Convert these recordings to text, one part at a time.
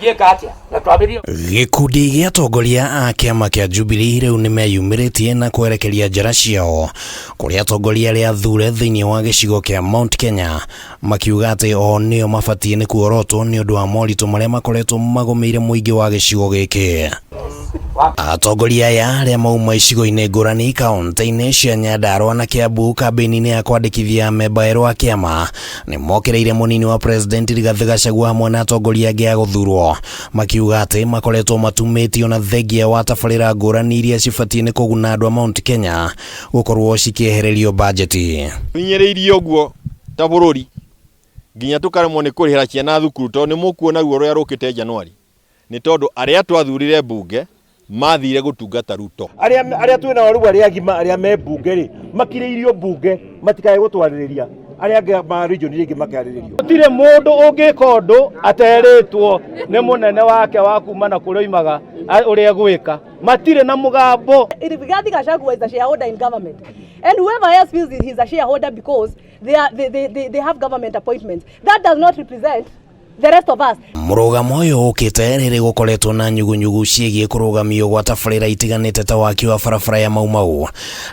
Gĩka atĩa na twambĩrĩrie. Gĩkundi gĩa atongoria a kĩama kĩa Jubilee rĩu nĩmeyumĩrĩtie na kwerekeria njara ciao kũrĩ atongoria arĩa athure thĩinĩ wa gĩcigo kĩa Mount Kenya, makiuga atĩ o nĩo mabatiĩ nĩ kuorotwo nĩ ũndũ wa moritũ marĩa makoretwo magũmĩire mũingĩ wa gĩcigo gĩkĩ. Atongoria aya arĩa mauma icigo-inĩ ngũrani kaunti-inĩ cia Nyandarua na Kiambu kambĩini-inĩ ya kwandĩkithia amemba erũ a kĩama nĩ mokĩrĩire mũnini wa president Rigathĩ Gachagua hamwe na atongoria angĩ a gũthurwo, makiuga atĩ makoretwo matumĩtio na thengia wa tabarĩra ngũrani iria cibatiĩ nĩ kũguna andũ a Mount Kenya gũkorwo cikĩehererio bajeti. Tũhinyĩrĩirio ũguo ta bũrũri nginya tũkaremwo nĩ kũrĩhĩra ciana thukuru tondũ nĩ mũkuona ruo rũrĩa rũkĩte Januari nĩ tondũ arĩa twathurire mbunge mathire gũtungata Ruto. Arĩa arĩa twĩ nao rĩu, arĩa agima, arĩa me mbunge rĩ, makirĩirio mbunge matikae gũtwarĩrĩria arĩa angĩ ma region iria ingĩ makĩarĩrĩrio. Gũtirĩ mũndũ ũngĩka ũndũ aterĩtwo nĩ mũnene wake wa kuma na kũrĩa oimaga ũrĩa egwĩka. Matirĩ na mũgambo. Rigathi Gachagua is a shareholder in government. And whoever else feels he's a shareholder because they, are, they have government appointments, that does not represent the rest of us. Mũrũgamo ũyũ ũkĩte rĩrĩ gũkoretwo na nyugunyugu ciĩgiĩ kũrũgamio gwa tabarĩra itiganĩte ta waki wa barabara ya Mau Mau,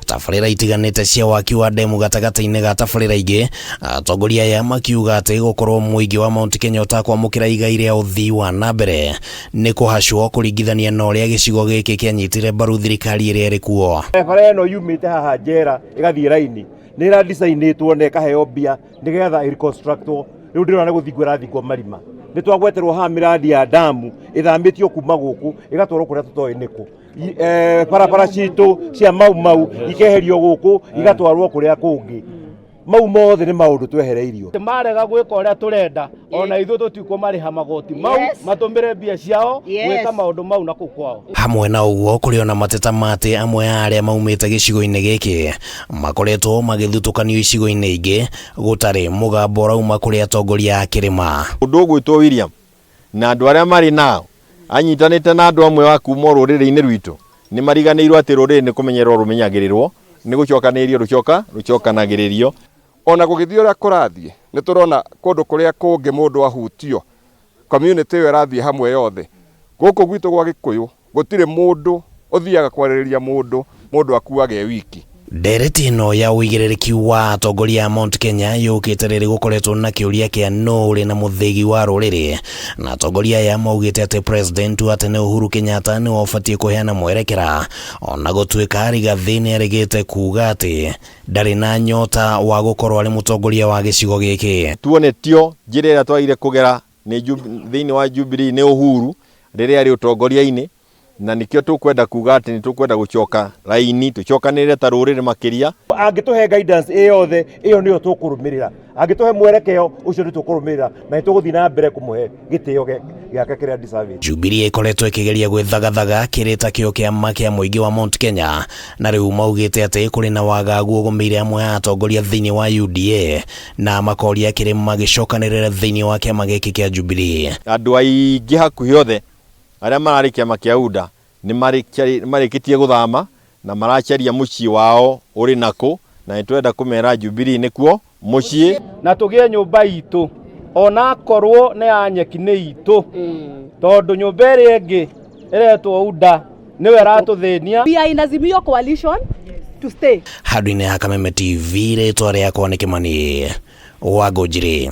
tabarĩra itiganĩte cia waki wa ndemu gatagatĩ-inĩ ga tabarĩra ingĩ. Atongoria aya makiuga atĩ gũkorwo mũingĩ wa Mount Kenya ũtakwamũkĩra igai rĩa ũthii wa na mbere nĩ kũhacwo kũringithania na ũrĩa gĩcigo gĩkĩ kĩanyitire mbaru thirikari ĩrĩa ĩrĩ kuo. Barabara ĩno yumĩte haha njera ĩgathiĩ raini nĩ ĩra-designĩtwo na ĩkaheo mbia nĩgetha ĩreconstructwo. Rĩu ndĩrona nĩ gũthingwo ĩrathingwo marima. Nĩ twagweterwo haha mĩrandi ya damu ĩthamĩtio kuma gũkũ ĩgatwarwo kũrĩa tũtoĩ nĩkũ. Barabara citũ cia Mau Mau ikeherio gũkũ igatwarwo kũrĩa kũngĩ. Mau mothe nĩ maũndũ twehereirio. Marega gwĩka ũrĩa tũrenda, ona ithuĩ tũtikũmarĩha magoti mau. Matũmĩre mbia ciao gwĩka maũndũ mau na kũu kwao. Hamwe na ũguo, kũrĩ ona mateta ma atĩ amwe a arĩa maumĩte gĩcigo-inĩ gĩkĩ makoretwo magĩthutũkanio icigo-inĩ ingĩ gũtarĩ mũgambo ũrauma kũrĩ atongoria a kĩrĩma. Mũndũ ũgwĩtwo William na andũ arĩa marĩ nao anyitanĩte na andũ amwe wa kuma rũrĩrĩ-inĩ rwitũ nĩ mariganĩirwo atĩ rũrĩrĩ nĩ kũmenyererwo rũmenyagĩrĩrwo, nĩ gũcokanĩrĩrio rũcoka rũcokanagĩrĩrio. Ona gũgĩthiĩ ũrĩa kũrathiĩ, nĩ tũrona kũndũ kũrĩa kũngĩ mũndũ ahutio, community ĩyo ĩrathiĩ hamwe yothe. Gũkũ gwitũ gwa Gĩkũyũ gũtirĩ mũndũ ũthiaga kwarĩrĩria mũndũ, mũndũ akuaga e wiki. Ndereti ĩno ya ũigĩrĩrĩki wa atongoria a Mount Kenya yũkĩte rĩrĩ gũkoretwo na kĩũria kĩa nũ ũrĩ na mũthĩgi wa rũrĩrĩ, na atongoria aya maugĩte atĩ president wa tene Uhuru Kenyatta nĩwe ũbatiĩ kũheana mwerekera, ona gũtuĩka Rigathĩ nĩ arĩgĩte kuga atĩ ndarĩ na nyota wa gũkorwo arĩ mũtongoria wa gĩcigo gĩkĩ. Tuonetio njĩra ĩrĩa twagĩrĩire kũgera nĩ thĩinĩ wa Jubilee nĩ Uhuru rĩrĩa arĩ ũtongoria-inĩ, na nĩkĩo tũkwenda kuga atĩ nĩ tũkwenda gũcoka raini tũcokanĩrĩre ta rũrĩrĩ makĩria. Angĩtũhe guidance ĩ yothe, ĩyo nĩyo tũkũrũmĩrĩra. Angĩtũhe mwerekeo ũcio nĩ tũkũrũmĩrĩra na nĩ tũgũthiĩ na mbere kũmũhe gĩtĩo gĩake kĩrĩa deserve. Jubilee ĩkoretwo ĩkĩgeria gwĩthagathaga kĩrĩ ta kĩo kĩama kĩa mũingĩ wa Mount Kenya, na rĩu maugĩte atĩ kũrĩ na wagagu ũgũmĩire amwe a atongoria thĩinĩ wa UDA na makoria kĩrĩma gĩcokanĩrĩre thĩinĩ wa kĩama gĩkĩ kĩa Jubilee. Andũ aingĩ hakuhĩ othe arĩa mararĩ kĩama kĩa UDA nĩ marĩkĩtie gũthama na maracaria mũciĩ wao ũrĩ nakũ, na nĩ twenda kũmera Jubilee nĩkuo mũciĩ. Na tũgĩe nyũmba itũ ona akorwo nĩ ya nyeki nĩ itũ, tondũ nyũmba ĩrĩa ĩngĩ ĩretwo UDA nĩwe ĩratũthĩnia. We are in Azimio coalition to stay. Handũ-inĩ ha Kameme TV, rĩtwa rĩakwa nĩ Kĩmani wa Ngũnjiri.